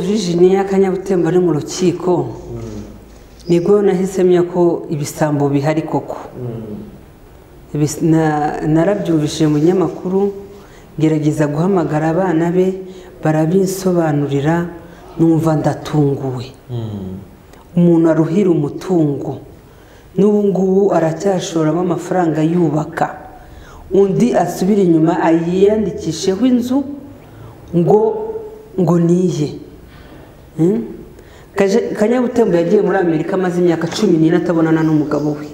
Virginia Kanyabutembo ari mu rukiko nibwo nahise menya ko ibisambo bihari koko. Narabyumvishije mu nyamakuru, ngerageza guhamagara abana be barabinsobanurira, numva ndatunguwe. Umuntu aruhira umutungo n'ubu ngubu aracyashoramo amafaranga yubaka, undi asubira inyuma ayiyandikisheho inzu ngo niye. Kanyabutembo yagiye muri Amerika amaze imyaka 14 atabonana n'umugabo we,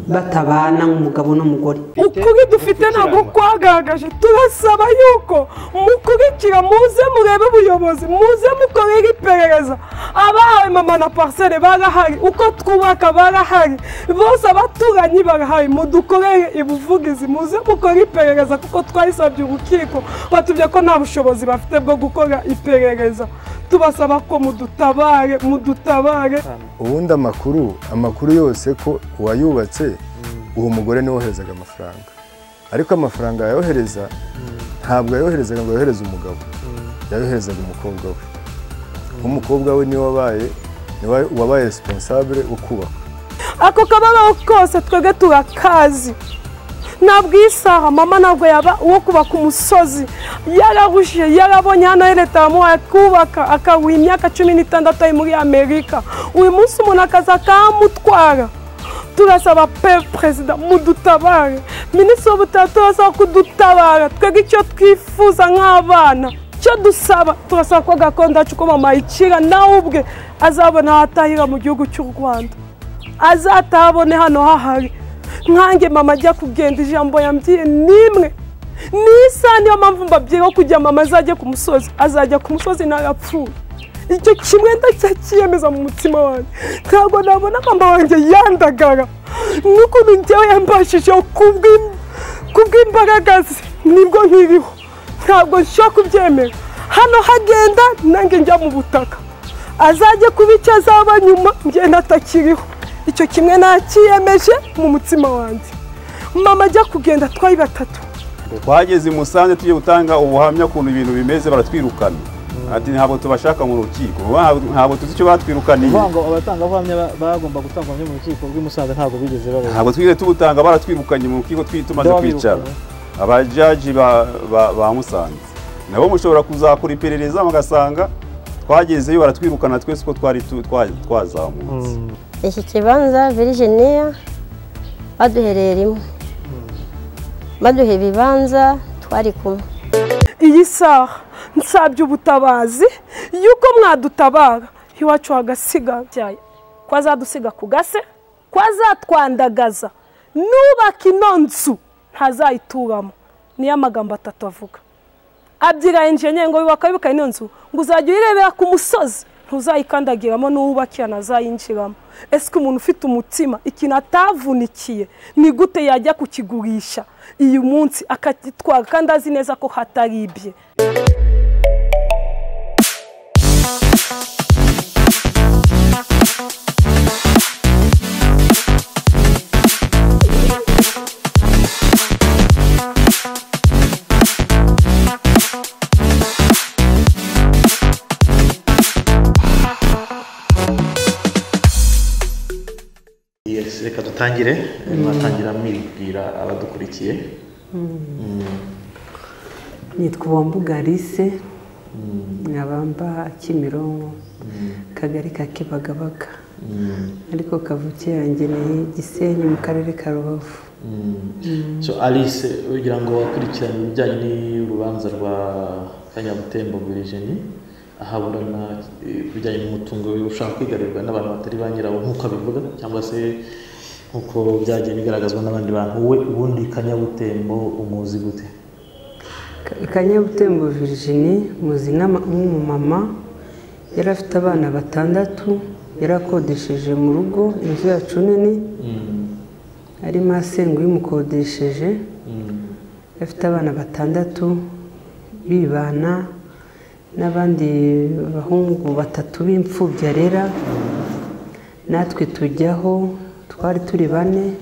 batabana nk'umugabo n'umugore. Ukuri dufite ntabwo kwagaragaje, turasaba yuko mukurikira, muze murebe ubuyobozi, muze mukorere iperereza. Abahawe mama na parcelle barahari, uko twubaka barahari, bose abaturanyi barahari, mudukorere ubuvugizi, muze mukore iperereza kuko twayisabye urukiko batubye ko nta bushobozi bafite bwo gukora iperereza. Tubasaba ko mudutabare, mudutabare. Ubundi amakuru yose ko uwayubatse uwo mugore niwe woherezaga amafaranga, ariko amafaranga yayohereza ntabwo yayoherezaga ngo yohereze umugabo, yayoherezaga umukobwa we. Umukobwa we niwe wabaye responsable wo kubaka. Ako kababaro kose twebwe turakazi. Ntabwo isaha mama ntabwo yaba uwo kubaka umusozi, yararushe, yarabonye hano leta yamuhaye kubaka akaguha imyaka 16 ari muri Amerika, uyu munsi umuntu akaza akamutwara. Turasaba pe perezida mudutabare, minisitiri w'ubutabera turasaba kudutabara, twebwe icyo twifuza nk'abana, icyo dusaba turasaba ko gakondo yacu ko mama ayicira nawe ubwe azabona aho atahira mu gihugu cy'u Rwanda, azatahabone hano hahari. Nkange mama ajya kugenda ijambo yambwiye nimwe nisa, niyo mpamvu mbabwira ko kujya mama azajya ku musozi, azajya ku musozi narapfuye. Icyo kimwe ndacyakiyemeza mu mutima wanjye, ntabwo nabona mama wanjye yandagara n'ukuntu njyewe yambashije kubw'imbaraga ze, nibwo nkiriho, ntabwo nshobora kubyemera. Hano hagenda nanjye njya mu butaka, azajya kuba icyo azaba nyuma njye natakiriho. Icyo kimwe nakiyemeje mu mutima wanjye. Mama ajya kugenda twari batatu. Twageze i Musanze tugiye gutanga ubuhamya ukuntu ibintu bimeze, baratwirukana. Ati ntabwo tubashaka mu rukiko, ntabwo tuzi icyo batwirukaniye. Ngo abatangabuhamya bagomba gutanga ubuhamya mu rukiko rw'i Musanze ntabwo bigeze babona. Ntabwo twigeze tubutanga, baratwirukanye mu rukiko tumaze kwicara. Abajaji ba Musanze nabo mushobora kuzakora iperereza mugasanga twagezeyo baratwirukana twese uko twari twazamutse. Iki kibanza Virginia baduhereye rimwe, baduha ibibanza twari kumwe. Iyi saha nsabye ubutabazi yuko mwadutabara iwacu hagasigara, ko azadusiga ku gase, ko azatwandagaza, nubaka ino nzu ntazayituramo. Niyo amagambo atatu avuga. Abyira enjeniyeri ngo yubaka wibuka ino nzu ngo uzajya uyirebera ku musozi, ntuzayikandagiramo, n'uwubakira ntazayinjiramo. Ese umuntu ufite umutima ikintu atavunikiye ni gute yajya kukigurisha uyu munsi akagitwara kandi azi neza ko hataribye? Reka dutangire, mwatangira mwibwira abadukurikiye. Nitwa Uwambuga Alice, nkabamba Kimironko, kagari ka Kibagabaga, ariko kavukire yanjye ni Gisenyi mu karere ka Rubavu. So Alice, ugira ngo wakurikirane ibijyanye n'urubanza rwa Kanyabutembo Virginie, ahaburana ibijyanye n'umutungo ushaka kwigarurirwa n'abantu batari ba nyirawo nk'uko abivuga, cyangwa se nk'uko byagiye bigaragazwa n'abandi bantu. Wowe ubundi Kanyabutembo umuzi gute? Kanyabutembo Virginie muzi nk'umumama, yari afite abana 6, yarakodesheje mu rugo inzu yacu nini, ari masengu yimukodesheje, afite abana 6 bibana n'abandi bahungu 3 b'imfubyi arera, natwe tujyaho twari turi 4.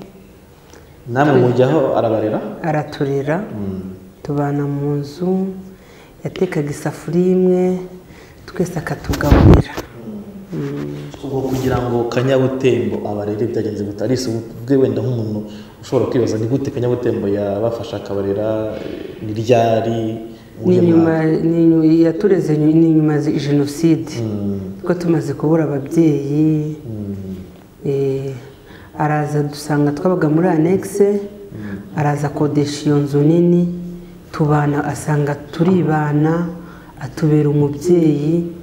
Namwe mujyaho arabarera? Araturera, tubana mu nzu, yatekaga isafuriya imwe, twese akatugaburira. Ubwo kugira ngo Kanyabutembo abarere byagenze gute? Alice, ubwe wenda nk'umuntu ushobora kwibaza ni gute Kanyabutembo yabafasha akabarera, ni ryari? Ni nyuma yatureze, ni nyuma ya jenoside, kuko tumaze kubura ababyeyi. Araza dusanga twabaga muri annexe, araza akodesha iyo nzu nini tubana, asanga turibana, atubera umubyeyi.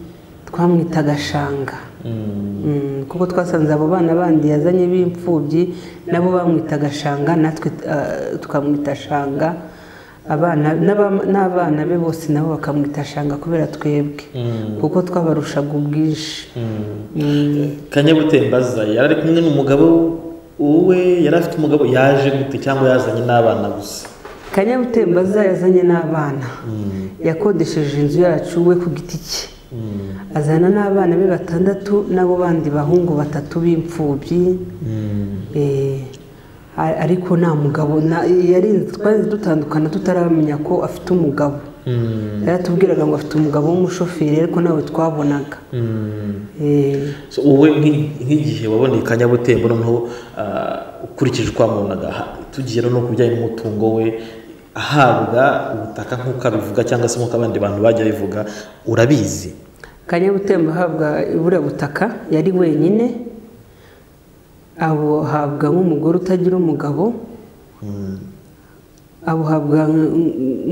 Twamwitaga Shanga, kuko twasanze abo bana bandi yazanye b'imfubyi nabo bamwitaga Shanga, natwe tukamwita Shanga. Abana n'abana be bose nabo bakamwita Shanga kubera twebwe, kuko twabarushaga ubwinshi. Kanyabutembo aza yari ari kumwe n'umugabo we, yari afite umugabo, yaje gute cyangwa yazanye n'abana gusa? Kanyabutembo aza yazanye n'abana, yakodesheje inzu yacu we ku giti cye, azana n'abana be 6 n'abo bandi bahungu 3 b'imfubyi. Ariko nta mugabo, yari twari dutandukana tutaramenya ko afite umugabo. Yaratubwiraga ngo afite umugabo w'umushoferi, ariko nawe twabonaga. So wowe nk'igihe waboneye Kanyabutembo noneho ukurikije uko wamubonaga, tugiye no ku bijyanye n'umutungo we, ahabwa ubutaka nk'uko abivuga cyangwa se nk'uko abandi bantu bajya bivuga, urabizi? Kanyabutembo ahabwa buriya butaka yari wenyine, abuhabwa nk'umugore utagira umugabo, abuhabwa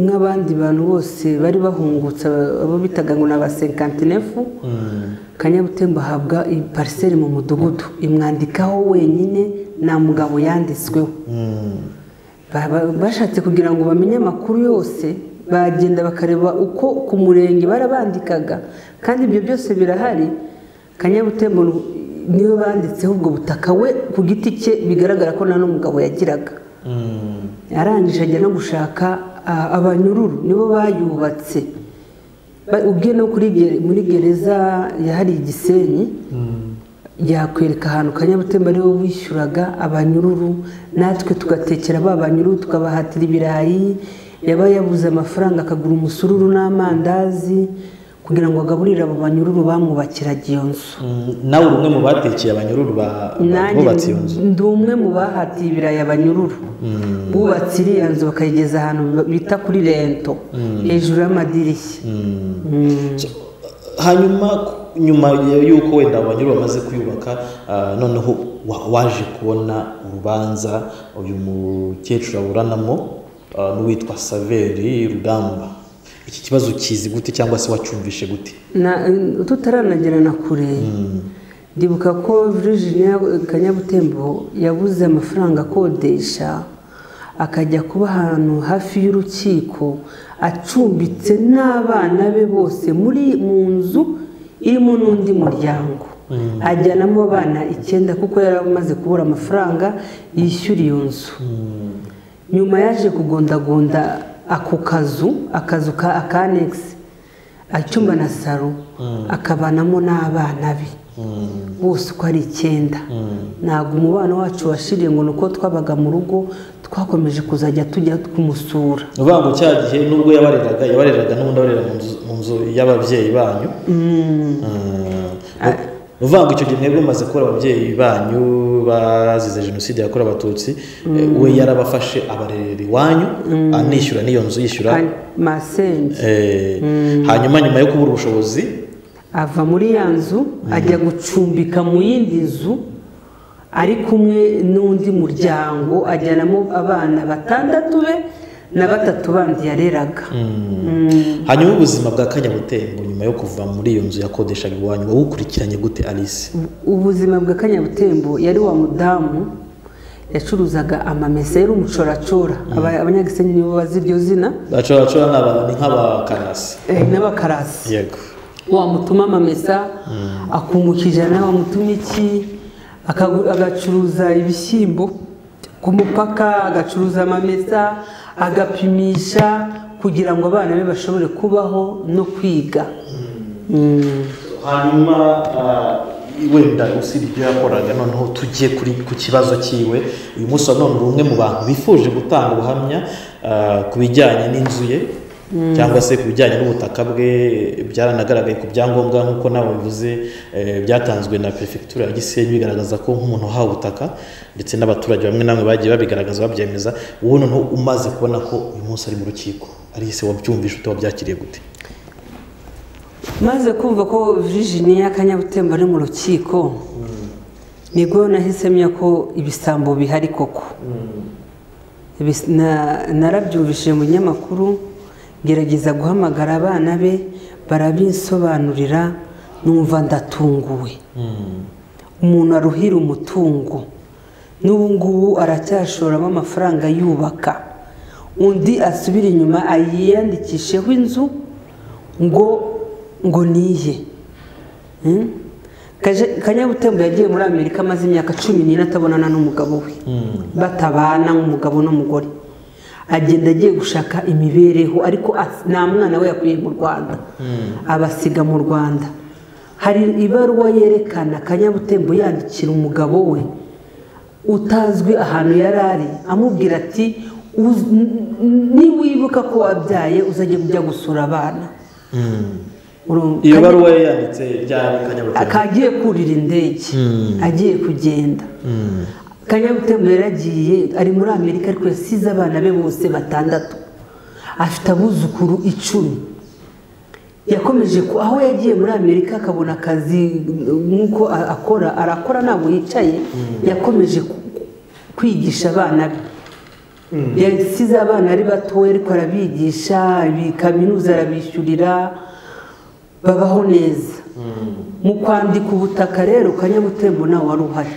nk'abandi bantu bose bari bahungutse, abo bitaga ngo ni abasenkantinefu. Kanyabutembo ahabwa pariseri mu mudugudu, imwandikaho wenyine, nta mugabo yanditsweho. Bashatse kugira ngo bamenye amakuru yose, bagenda bakareba uko ku murenge barabandikaga, kandi ibyo byose birahari. Kanyabutembo niwe banditseho ubwo butaka we ku giti cye, bigaragara ko nta n'umugabo yagiraga. Arangije ajya no gushaka abanyururu, nibo bayubatse. Ubwe no muri gereza yahari Gisenyi, yakwereka ahantu Kanyabutembo ariwe wishyuraga abanyururu, natwe tugatekera ba banyururu, tukabahatira ibirayi. Yaba yabuze amafaranga akagura umusururu n'amandazi kugira ngo agaburire abo banyururu bamwubakiraga iyo nzu. Nawe uri umwe mu batekeye abanyururu bubatse iyo nzu? Ndi umwe mu bahatiye ibirayi abanyururu bubatse iriya nzu, bakayigeza ahantu bita kuri rento, hejuru y'amadirishya. Hanyuma nyuma y'uko wenda abanyururu bamaze kuyubaka, noneho waje kubona urubanza uyu mukecuru aburanamo n'uwitwa Saveri Rugamba. Iki kibazo kizi gute cyangwa se wacyumvishe gute? Tutaranagera kure, ndibuka ko Virginia Kanyabutembo yabuze amafaranga akodesha, akajya kuba ahantu hafi y'urukiko, acumbitse n'abana be bose muri mu nzu irimo n'undi muryango, ajyanamo abana 9 kuko yari amaze kubura amafaranga yishyura iyo nzu. Nyuma yaje kugondagonda ako kazu, akazu ka annexe, icyumba na saro, akabanamo n'abana be bose uko ari 9. Ntabwo umubano wacu washiriye ngo nuko twabaga mu rugo, twakomeje kuzajya tujya kumusura. Uvuga ngo cya gihe nubwo yabareraga n'ubundi abarera mu nzu y'ababyeyi banyu. Uvuga ngo icyo gihe mwebwe mumaze kubura ababyeyi banyu bazize jenoside yakorewe Abatutsi, we yarabafashe abarerera iwanyu, anishyura n'iyo nzu, yishyura masenge. Hanyuma nyuma yo kubura ubushobozi ava muri ya nzu ajya gucumbika mu yindi nzu ari kumwe n'undi muryango, ajyanamo abana 6 be na 3 bandi yareraga. Hanyuma ubuzima bwa Kanyabutembo nyuma yo kuva muri iyo nzu yakodeshaga iwanyu wawukurikiranye gute, Alice? Ubuzima bwa Kanyabutembo, yari wa mudamu yacuruzaga amamesa, yari umucoracora. Abanyagisenyi nibo bazi iryo zina. Abacoracora ni nk'abakarasi. N'abakarasi. Yego. Wamutuma amamesa akunguka 100, wamutuma iki, agacuruza ibishyimbo ku mupaka, agacuruza amamesa, agapimisha kugira ngo abana be bashobore kubaho no kwiga. Hanyuma wenda usibye ibyo yakoraga, noneho tugiye ku kibazo cyiwe. Uyu munsi wa none uri umwe mu bantu bifuje gutanga ubuhamya ku bijyanye n'inzu ye. Cyangwa se ku bijyanye n'ubutaka bwe byaranagaragaye ku byangombwa nk'uko nawe bivuze, byatanzwe na prefecture ya Gisenyi bigaragaza ko nk'umuntu uhawe ubutaka, ndetse n'abaturage bamwe namwe bagiye babigaragaza babyemeza. Wowe noneho umaze kubona ko uyu munsi ari mu rukiko, Alice wabyumvishe ute, wabyakiriye gute? Maze kumva ko Virginia Kanyabutembo ari mu rukiko, nibwo nahise menya ko ibisambo bihari koko. Narabyumvishije mu binyamakuru, ngerageza guhamagara abana be barabinsobanurira, numva ndatunguwe. Umuntu aruhira umutungo n'ubu ngubu aracyashoramo amafaranga yubaka, undi asubira inyuma ayiyandikisheho inzu ngo niye. Kanyabutembo yagiye muri Amerika amaze imyaka 14 atabonana n'umugabo we, batabana nk'umugabo n'umugore. Agenda agiye gushaka imibereho, ariko nta mwana we yakuye mu Rwanda, abasiga mu Rwanda. Hari ibaruwa yerekana Kanyabutembo yandikira umugabo we utazwi ahantu yari ari, amubwira ati niwibuka ko wabyaye uzajye kujya gusura abana. Iyo baruwa yanditse ryari Kanyabutembo? Akagiye kurira indege, agiye kugenda. Kanyabutembo yaragiye ari muri Amerika, ariko yasize abana be bose 6, afite abuzukuru 10. Yakomeje aho yagiye muri Amerika akabona akazi nk'uko akora, arakora ntabwo yicaye. Yakomeje kwigisha abana be, yasize abana ari batoya ariko arabigisha, kaminuza arabishyurira, babaho neza. Mu kwandika ubutaka rero Kanyabutembo nawe wari uhari.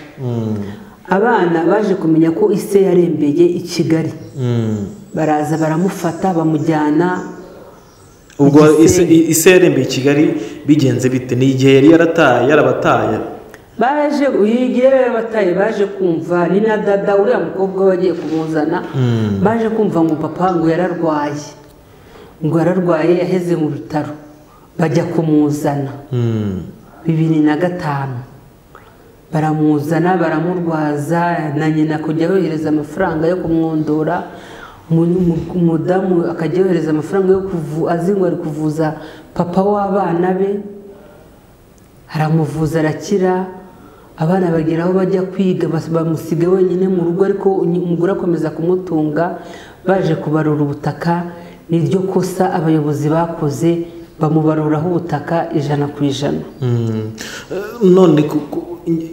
Abana baje kumenya ko ise yarembeye i Kigali, baraza baramufata bamujyana. Ubwo ise yarembeye i Kigali bigenze bite? Ni igihe yari yarataye, yarabataye? Baje igihe yarabataye, baje kumva ni na dada uriya mukobwa wagiye kumuzana, baje kumva ngo papa ngo yararwaye, ngo yararwaye yaheze mu bitaro, bajya kumuzana 2005. Baramuzana baramurwaza, na nyina kujya yohereza amafaranga yo kumwondora, umudamu akajya yohereza amafaranga yo azi ngo ari kuvuza papa w'abana be, aramuvuza arakira. Abana bagera aho bajya kwiga bamusiga wenyine mu rugo, ariko umugore akomeza kumutunga. Baje kubarura ubutaka, niryo kosa abayobozi bakoze, bamubaruraho ubutaka 100%. None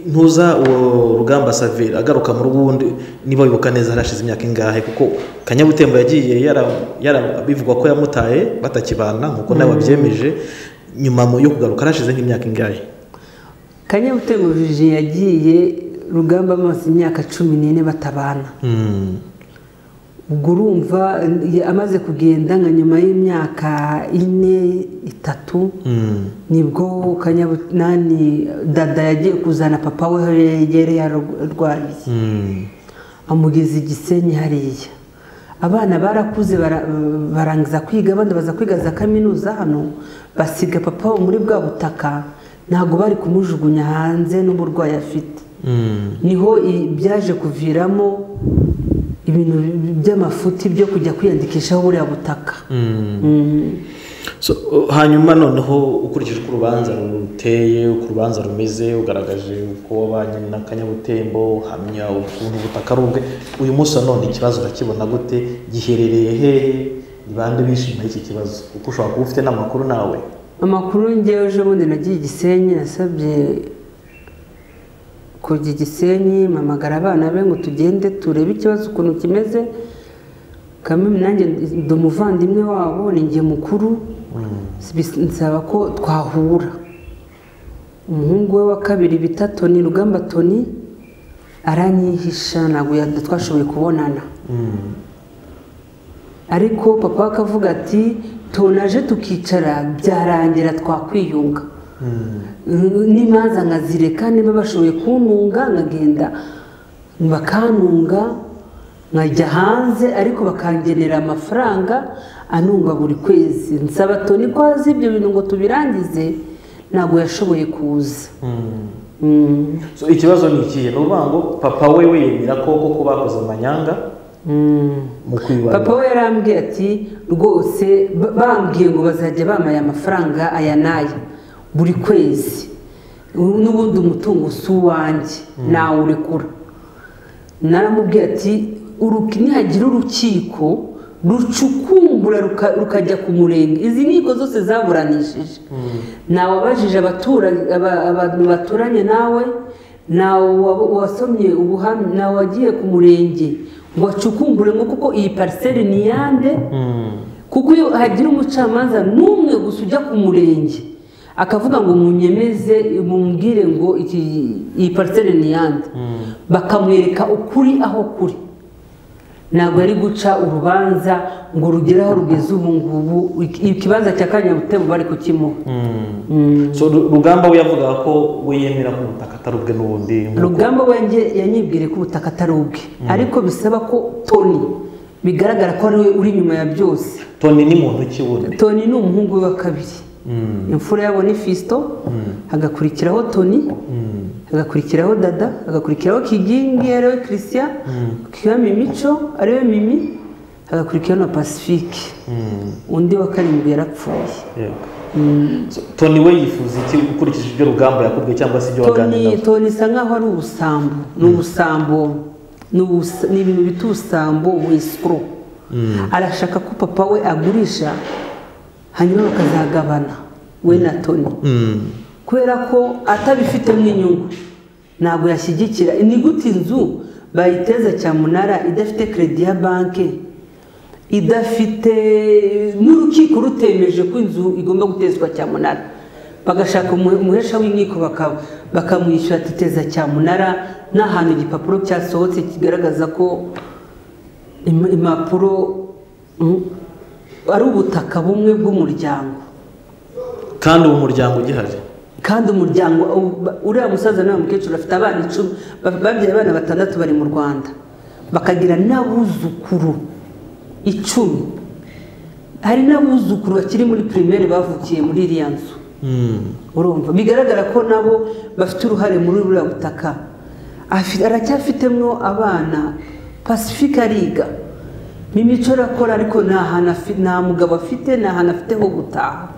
ntuza uwo Rugamba Saveri agaruka mu rugo ubundi, niba wibuka neza harashize imyaka ingahe? Kuko Kanyabutembo yagiye bivugwa ko yamutaye batakibana nkuko nawe wabyemeje, nyuma yo kugaruka harashize nk'imyaka ingahe? Kanyabutembo Virginia yagiye Rugamba amaze imyaka 14 batabana. Ubwo urumva amaze kugenda nka nyuma y'imyaka 4 3, nibwo Kanyabunani dada yagiye kuzana papa we yari yararwariye, amugeza i Gisenyi hariya. Abana barakuze barangiza kwiga, abandi baza kwiga za kaminuza hano, basiga papa we muri bwa butaka, ntabwo bari kumujugunya hanze n'uburwayi afite. Niho byaje kuviramo ibintu by'amafuti byo kujya kwiyandikishaho buriya butaka. So, hanyuma noneho ukurikije uko urubanza ruteye, uko urubanza rumeze, ugaragaje uko wabanye na Kanyabutembo, uhamya ukuntu ubutaka ari ubwe, uyu munsi none ikibazo urakibona gute? Giherereye hehe? Ni bande bishima iki kibazo? Kuko ushobora kuba ufite n'amakuru nawe. Amakuru ngewe ejo bundi nagiye i Gisenyi, nasabye kujya i Gisenyi, mpamagara abana be ngo tugende turebe ikibazo ukuntu kimeze. Kamwe nanjye ndi umuvandimwe wabo, ni njye mukuru, nsaba ko twahura. Umuhungu we wa kabiri bita Tony, Rugamba Tony, aranyihisha, ntabwo twashoboye kubonana. Ariko papa akavuga ati tonaje tukicara byarangira twakwiyunga, n'imanza nkazireka, niba bashoboye kuntunga nkagenda bakantunga nkajya hanze, ariko bakangenera amafaranga anunga buri kwezi. Nsaba Tony ko azi ibyo bintu ngo tubirangize, ntabwo yashoboye kuza. So ikibazo ni ikihe? Ni ukuvuga ngo papa we yemera ko koko bakoze amanyanga, Mu kwibarura Papa we yarambwiye ati rwose bambwiye ngo bazajya bamaye amafaranga aya n'aya buri kwezi, n'ubundi umutungo si uwanjye nawurekura. Naramubwiye ati nihagira urukiko rucukumbura rukajya ku murenge, izi nkiko zose zaburanishije, nawabajije abantu baturanye nawe, nawe wasomye ubuhamya, nawe wagiye ku murenge ngo acukumbure ngo kuko iyi parcelle ni yande, kuko iyo hagira umucamanza n'umwe gusa ujya ku murenge akavuga ngo munyemeze mumbwire ngo iyi parcelle ni yande, bakamwereka ukuri aho kuri, ntabwo yari guca urubanza ngo rugere aho rugeze ubu ngubu. Ikibanza cya Kanyabutembo bari kukimuha. So Rugamba we yavugaga ko we yemera ko ubutaka atari ubwe n'ubundi. Rugamba we yanyibwire ko ubutaka atari ubwe, ariko bisaba ko Tony bigaragara ko ari we uri inyuma ya byose. Tony ni muntu ki wundi? Tony ni umuhungu we wa kabiri. Imfura yabo ni Fisto, hagakurikiraho Tony, hagakurikiraho Dada, hagakurikiraho Kigingi ariwe Christian, Kiyami Mico ariwe Mimi, hagakurikiraho na Pacifique. Undi wa karindwi yarapfuye. Tony we yifuza iki ukurikije ibyo Rugamba yakubwiye cyangwa se ibyo waganiriye? Tony isa nkaho ari ubusambo, ni ubusambo, ni ibintu bita ubusambo, ubuscro. Arashaka ko papa we agurisha hanyuma bakazagabana we na Tony, kubera ko atabifitemo inyungu ntabwo yashyigikira. Ni gute inzu bayiteza cyamunara idafite kredi ya banki, idafite n'urukiko rutemeje ko inzu igomba gutezwa cyamunara, bagashaka umuhesha w'inkiko bakamwishyura ati teza cyamunara, n'ahantu igipapuro cyasohotse kigaragaza ko impapuro ari ubutaka bumwe bw'umuryango, kandi uwo muryango ugihari, kandi umuryango uriya musaza n'uwo mukecuru afite abana 10, babyaye abana 6 bari mu Rwanda, bakagira n'abuzukuru 10. Hari n'abuzukuru bakiri muri primaire bavukiye muri iriya nzu. Urumva bigaragara ko nabo bafite uruhare muri buriya butaka. Aracyafitemo abana, Pacifique ariga, Mimico arakora, ariko nta mugabo afite, nta hantu afite ho gutaha.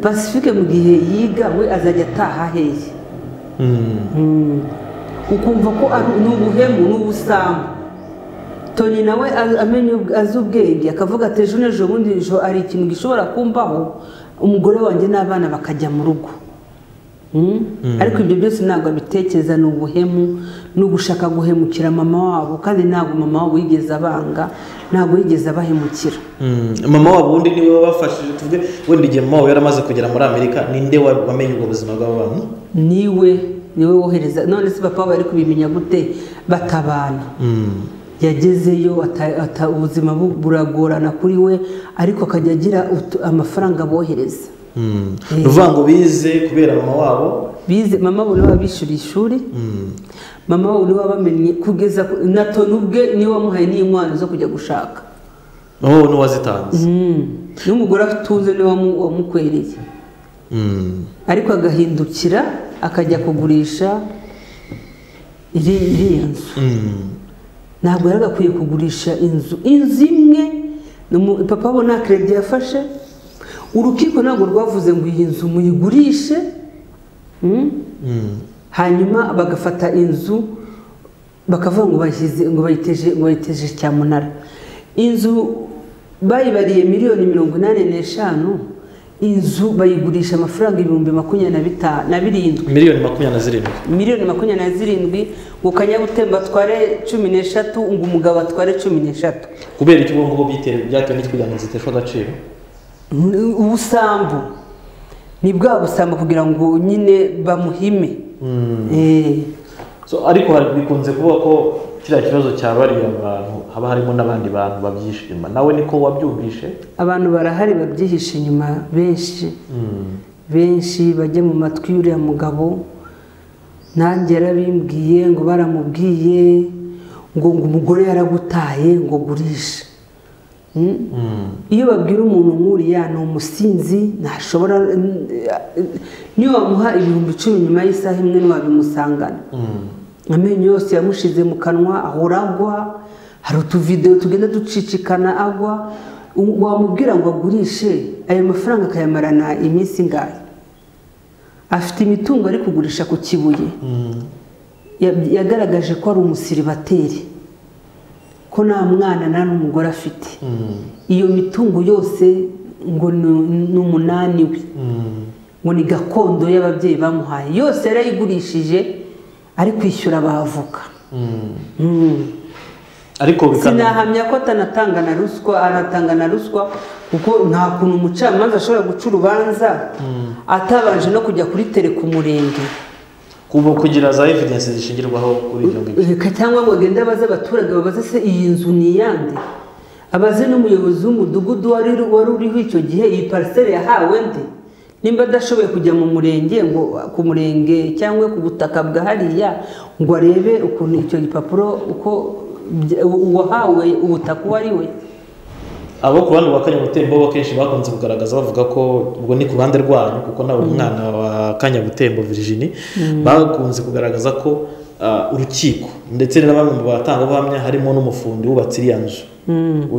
Pacifique mu gihe yiga we azajya ataha hehe? Ukumva ko ni ubuhemu n'ubusambo. Tony nawe amenye azi ubwenge akavuga ati ejo n'ejo bundi ejo ari ikintu gishobora kumbaho, umugore wanjye n'abana bakajya mu rugo. Ariko ibyo byose ntabwo abitekereza, ni ubuhemu, ni ugushaka guhemukira mama wabo, kandi ntabwo mama wabo yigeze abanga, ntabwo yigeze abahemukira. Mama wabo undi niwe wabafashije? Tuvuge wenda igihe mama wabo yaramaze kugera muri Amerika, ninde wamenye ubwo buzima bw'abo bantu? Niwe wohereza. None se papa bari kubimenya gute batabana? Yagezeyo ubuzima buragorana kuri we, ariko akajya agira amafaranga abohereza. Uvuga ngo bize kubera mama wabo? Bize, mama wabo niwe wabishyuriye ishuri, mama wabo niwe wabamenye kugeza na Tony ubwe niwe wamuhaye n'inkwano zo kujya gushaka. Mama wabo niwe wazitanze? N'umugore atunze niwe wamukwereye. Ariko agahindukira akajya kugurisha iriya nzu. Ntabwo yari agakwiye kugurisha inzu imwe. Papa wabo nta kredi yafashe, urukiko ntabwo rwavuze ngo iyi nzu muyigurishe, hanyuma bagafata inzu bakavuga ngo bashyize ngo bayiteje cyamunara. Inzu bayibariye miliyoni 85, inzu bayigurisha amafaranga 27,000. Miliyoni 27. Miliyoni 27, ngo Kanyabutembo atware 13, ngo umugabo atware 13. Kubera iki ubwo ngubwo byatewe n'iki kugira ngo ziteshwe agaciro? Ubusambo ni bwa busambo kugira ngo nyine bamuhime. So ariko bikunze kuvuga ko kiriya kibazo cya bariya bantu haba harimo n'abandi bantu babyishima, nawe niko wabyumvishe? Abantu barahari babyihishe inyuma, benshi benshi bajya mu matwi y'uriya mugabo. Nanjye yarabimbwiye ngo baramubwiye ngo umugore yaragutaye ngo gurisha. Iyo babwira umuntu nk'uriya ni umusinzi, ntashobora, niyo wamuha 10,000 nyuma y'isaha imwe ntiwabimusangana. Amenyo yose yamushize mu kanwa, ahora agwa, Hari utuvideo tugenda ducicikana agwa, wamubwira ngo agurishe ayo mafaranga akayamarana iminsi ingahe? Afite imitungo ari kugurisha ku Kibuye. Yagaragaje ko ari umusiribateri, ko nta mwana nta n'umugore afite. Iyo mitungo yose ngo ni umunani we, ngo ni gakondo y'ababyeyi bamuhaye, yose yarayigurishije ari kwishyura abavoka. Ariko sinahamya ko atanatanga na ruswa, anatanga na ruswa kuko nta kuntu umucamanza ashobora guca urubanza atabanje no kujya kuri tere ku murenge kubo kugira za evidence zishingirwaho kuri ibyo ngibyo, cyangwa ngo agende abaze abaturage babaze se iyi nzu ni iyande, abaze n'umuyobozi w'umudugudu wari uriho icyo gihe iyi parcelle yahawe nde, nimba adashoboye kujya mu murenge ngo ku murenge cyangwa ku butaka bwa hariya ngo arebe ukuntu icyo gipapuro uko uwahawe ubutaka uwo ari we. Abo ku ruhande rwa Kanyabutembo bo kenshi bakunze kugaragaza bavuga ko ubwo ni ku ruhande rwanyu, kuko nawe umwana wa Kanyabutembo Virginie, bakunze kugaragaza ko urukiko ndetse na bamwe mu batangabuhamya harimo n'umufundi wubatse iriya nzu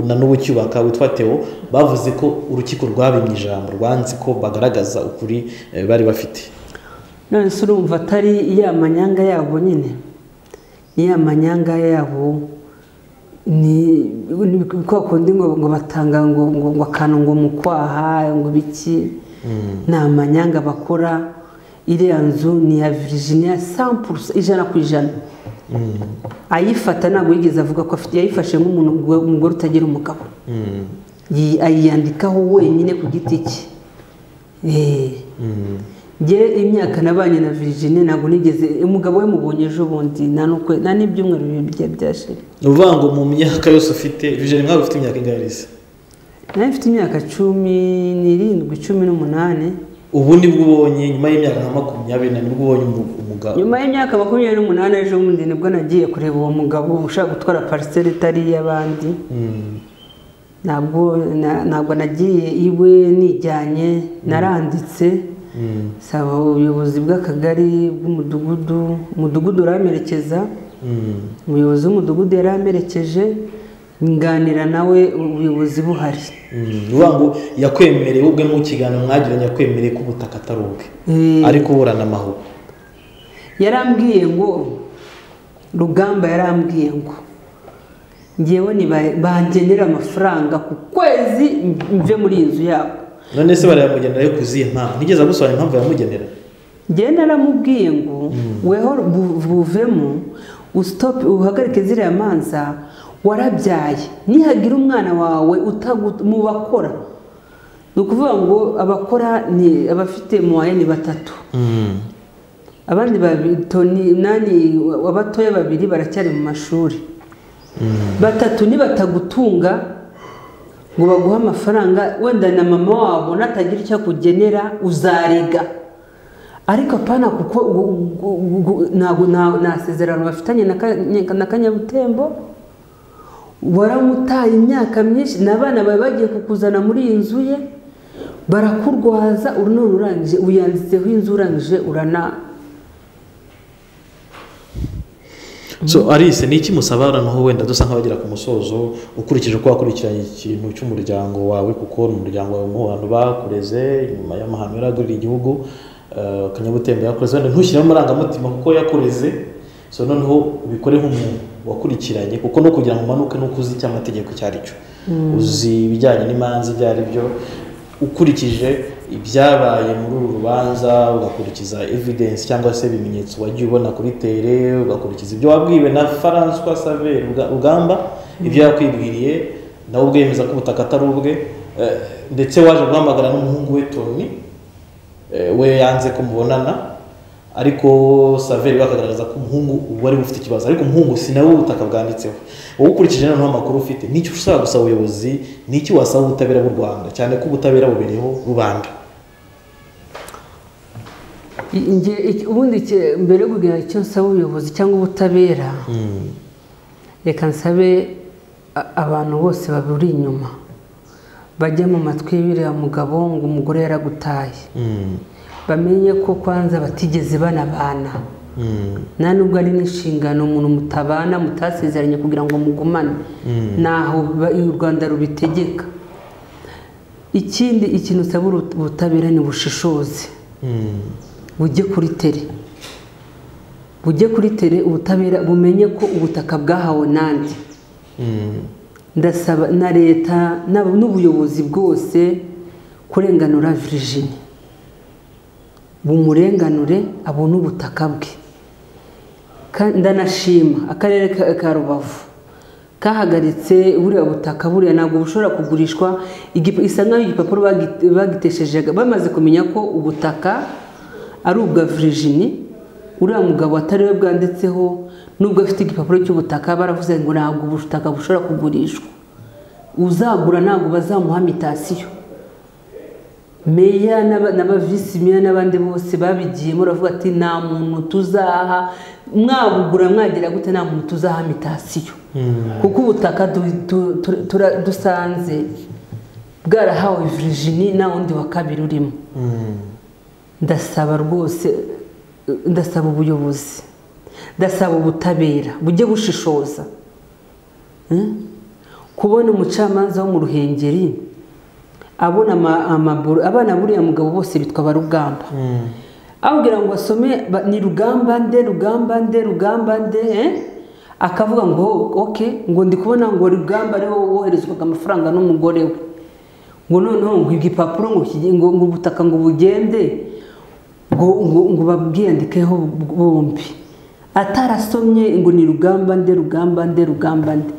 na n'ubu cyubaka witwa Theo, bavuze ko urukiko rwabimye ijambo, rwanze ko bagaragaza ukuri bari bafite. None se urumva atari ya manyanga yabo nyine, ya manyanga yabo ni kwa kundi ngo batanga ngo akantu ngo mukwaha ngo biki, ni amanyanga bakora. Iriya nzu ni ya Virginia 100% 100%. Ayifata ntabwo yigeze avuga ko afite, yayifashe nk'umuntu umugore utagira umugabo, ayiyandikaho wenyine ku giti cye. Nge imyaka nabanye na Virginie ntabwo nigeze umugabo we mubonye ejo bundi, nta n'ibyumweru bibiri byashira. Ni ukuvuga ngo mu myaka yose ufite Virginie, mwaba ufite imyaka ingahe se? Nari mfite imyaka 17, 18. Ubu nibwo ubonye nyuma y'imyaka nka 20 nibwo ubonye umugabo? Nyuma y'imyaka 28 ejo bundi nibwo nagiye kureba uwo mugabo ushaka gutwara parcelle itari iy'abandi. Ntabwo nagiye iwe nijyanye, naranditse saba ubuyobozi bw'akagari bw'umudugudu, umudugudu uramerekeza, umuyobozi w'umudugudu yaramerekeje, nganira nawe ubuyobozi buhari. Uvuga ngo yakwemereye ubwe mu kiganiro mwagiranye, yakwemereye ko ubutaka atari ubwe, ariko uburana amahoro. Yarambwiye ngo Rugamba yarambwiye ngo ngewe ni bangenera amafaranga ku kwezi mve muri iyi nzu yabo. None se barayamugenera yo kuziye impamvu? Nigeze agusobanurira impamvu yamugenera? Ngewe naramubwiye ngo weho buvemo ustop, uhagarike ziriya manza, warabyaye, nihagira umwana wawe mu bakora, ni ukuvuga ngo abakora ni abafite moyenne 3, abandi babiri abatoya 2 baracyari mu mashuri, 3 nibatagutunga ngo baguhe amafaranga, wenda na mama wabo natagira icyo kugenera uzarega. Ariko apana kuko ntabwo nta sezerano bafitanye na Kanyabutembo, waramutaye imyaka myinshi n'abana bawe bagiye kukuzana muri iyi nzu ye, barakurwaza, none urangije uyanditseho inzu, urangije urana. So Alice, ni iki musaba noneho wenda dusa nk'abagera ku musozo, ukurikije uko wakurikiranye ikintu cy'umuryango wawe, kuko umuryango wawe mu bantu bakureze nyuma y'amahano yaragurira igihugu, Kanyabutembo yakureze, wenda ntushyiremo amarangamutima kuko yakureze, so noneho ubikore nk'umuntu wakurikiranye, kuko no kugira ngo umanuke nuko uzi icyo amategeko cyari cyo, uzi ibijyanye n'imanza ibyo ari byo, ukurikije ibyabaye muri uru rubanza, ugakurikiza evidence cyangwa se ibimenyetso wagiye ubona kuri tere, ugakurikiza ibyo wabwiwe na François Xavier Rugamba, ibyo yakwibwiriye nawe ubwe yemeza ko ubutaka atari ubwe, ndetse waje guhamagara n'umuhungu we Tony, we yanze ko mubonana, ariko Xavier bakagaragaza ko umuhungu ubu ari ufite ikibazo, ariko umuhungu si nawe ubutaka bwanditseho. Wowe ukurikije noneho amakuru ufite, n'icyo ushobora gusaba ubuyobozi, n'icyo wasaba ubutabera bw'u Rwanda, cyane ko ubutabera bubereyeho rubanda? Ubundi mbere yo kugira icyo nsaba ubuyobozi cyangwa ubutabera, reka nsabe abantu bose baburi inyuma bajya mu matwi y'uriya mugabo ngo umugore yaragutaye, bamenye ko kwanza batigeze banabana. Nta nubwo ari n'inshingano umuntu mutabana mutasezeranye kugira ngo mugumane, naho u Rwanda rubitegeka. Ikindi ikintu usaba ubutabera ni bushishoze, bujye kuri tere, bujye kuri tere, ubutabera bumenye ko ubutaka bwahawe nande. Ndasaba na leta n'ubuyobozi bwose kurenganura Virginie, bumurenganure abone ubutaka bwe. Ndanashima akarere ka Rubavu kahagaritse buriya butaka, buriya ntabwo bushobora kugurishwa. Isa nkaho igipapuro bagitesheje bamaze kumenya ko ubutaka ari ubwa Virginie, uriya mugabo atari we bwanditseho, nubwo afite igipapuro cy'ubutaka baravuze ngo ntabwo ubutaka bushobora kugurishwa, uzagura ntabwo bazamuha mitasiyo. Meya n'abavisi meya n'abandi bose babigiyemo baravuga ati nta muntu tuzaha, mwabugura mwagira gute, nta muntu tuzaha mitasiyo, kuko ubutaka dusanze bwarahawe Virginie nta wundi wa kabiri urimo. Ndasaba rwose, ndasaba ubuyobozi, ndasaba ubutabera bujye bushishoza. Kubona umucamanza wo mu Ruhengeri abona abana buriya mugabo bose bitwa Barugamba, abwira ngo asome ni Rugamba nde, Rugamba nde, Rugamba nde, akavuga ngo okay, ngo ndi kubona ngo Rugamba ariwe woherezwaga amafaranga n'umugore we, ngo noneho ngo igipapuro ngo ngo ubutaka ngo bugende ngo babwiyandikeho bombi, atarasomye ngo ni Rugamba nde, Rugamba nde, Rugamba nde.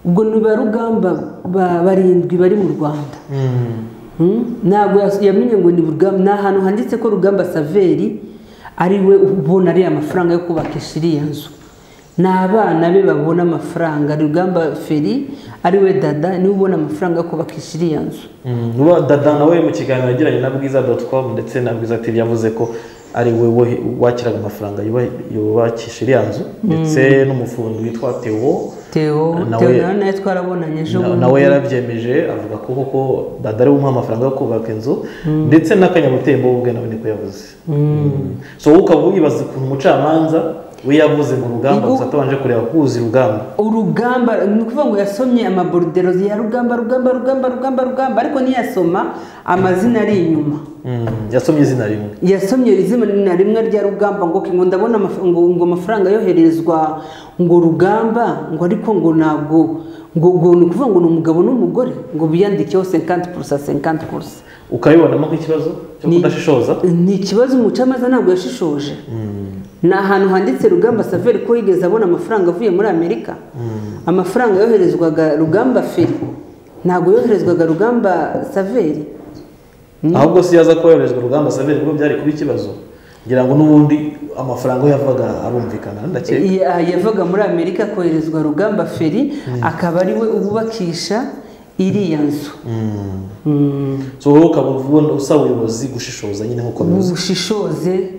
Ubwo ni Barugamba barindwi bari mu Rwanda. Ntabwo yamenye ngo ni Rugamba, ni ahantu handitse ko Rugamba Saveri ari we ubona ariya mafaranga yo kubakisha iriya nzu, ni abana be babona amafaranga. Rugamba Feri ari we dada niwe ubona amafaranga yo kubakisha iriya nzu. Dada nawe mu kiganiro yagiranye na bwiza.com ndetse na Bwiza TV yavuze ko ari we wakiraga amafaranga yubakisha iriya nzu, ndetse n'umufundi witwa Theo nawe twarabonanye ejo bundi, nawe yarabyemeje avuga ko koko dada ari we umuha amafaranga yo kubaka inzu, ndetse n'Akanyabutembo ubwe nawe niko yavuze. So wowe ukaba wibaza ukuntu umucamanza we yavuze ngo Rugamba gusa atabanje kureba kuzi Rugamba. Urugamba ni ukuvuga ngo yasomye amaborudero ya Rugamba, Rugamba, Rugamba, Rugamba, Rugamba, ariko ntiyasoma amazina ari inyuma. Yasomye izina rimwe, yasomye izina rimwe rya Rugamba, ngo ngo ndabona ngo amafaranga yoherezwa ngo Rugamba, ngo ariko ngo ntabwo ngo ni ukuvuga ngo ni umugabo n'umugore ngo biyandikeho 50% 50%. Ukabibonamo nk'ikibazo cyo kudashishoza? Ni ikibazo, umucamanza ntabwo yashishoje. Ni ahantu handitse Rugamba Saveri ko yigeze abona amafaranga avuye muri Amerika. Amafaranga yoherezwaga Rugamba Feri ntabwo yoherezwaga Rugamba Saveri. Ahubwo si yaza koherezwa Rugamba Saveri ubwo byari kuba ikibazo, ngira ngo n'ubundi amafaranga yavaga arumvikana ndakeka yavaga muri Amerika koherezwa Rugamba Feri, akaba ari we ububakisha iriya nzu. So wowe ukaba usaba ubuyobozi gushishoza nyine nkuko bivuze, bushishoze.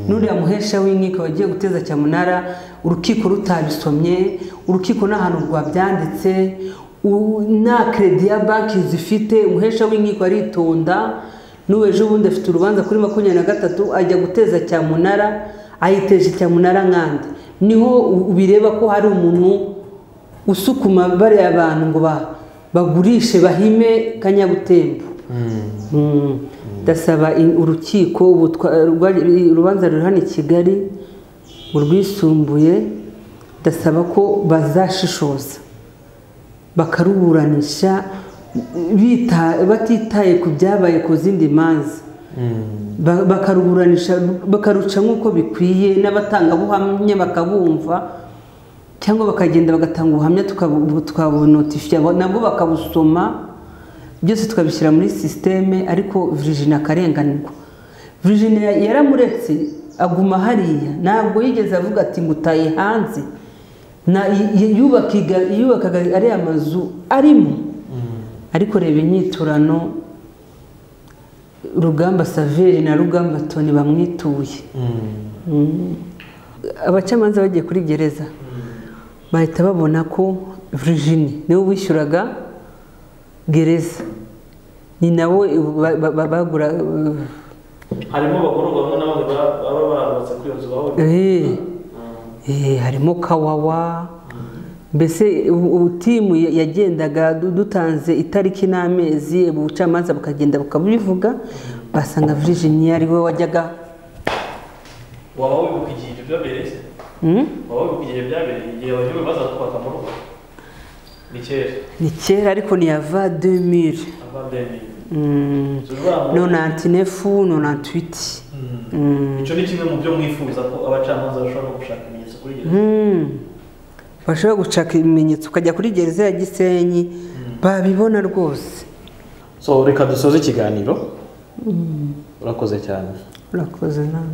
Nuriya muhesha w'inkiko wagiye guteza cyamunara, urukiko rutabisomye, urukiko n'ahantu rwabyanditse, nta kredi ya banki zifite, umuhesha w'inkiko aritonda. N'ubu bundi afite urubanza kuri 23 ajya guteza cyamunara, ayiteje cyamunara nkande. Niho ubireba ko hari umuntu usukuma bariya abantu ngo bagurishe bahime Kanyabutembo. Ndasaba urukiko urubanza ruri hano i Kigali urwisumbuye, ndasaba ko bazashishoza bakaruburanisha batitaye ku byabaye ku zindi manza, bakaruburanisha bakaruca nk'uko bikwiye, n'abatangabuhamya bakabumva, cyangwa bakagenda bagatanga ubuhamya tukabunotifiya nabwo bakabusoma, byose tukabishyira muri systeme. Ariko Virginie akarenganirwa. Virginie yaramuretse aguma hariya, ntabwo yigeze avuga ati ngutaye hanze. Yubakaga ariya mazu arimo, ariko reba inyiturano Rugamba Saveri na Rugamba Tony bamwituye. Abacamanza bagiye kuri gereza bahita babona ko Virginie niwe wishyuraga gereza, ni nawe bagura. Harimo abagororwa bamwe na bamwe baba barubatse kuri Gakurazo wawe. Harimo Kawawa, mbese ubu timu yagendaga dutanze itariki n'amezi, ubucamanza bukagenda bukabivuga, basanga Virginia ari we wajyaga. Waba wibuka igihe ibyo byabereye se? Waba wibuka igihe byabereye, igihe abanyururu baza kubaka mu rugo? Ni kera. Ni kera, ariko ni ava 2000. Ava 2000. 99, 98. Icyo ni kimwe mu byo mwifuza, ko abacamanza bashobora no gushaka ibimenyetso kuri gereza. Bashobora gushaka ibimenyetso, ukajya kuri gereza ya Gisenyi babibona rwose. So reka dusoze ikiganiro. Urakoze cyane. Urakoze nawe.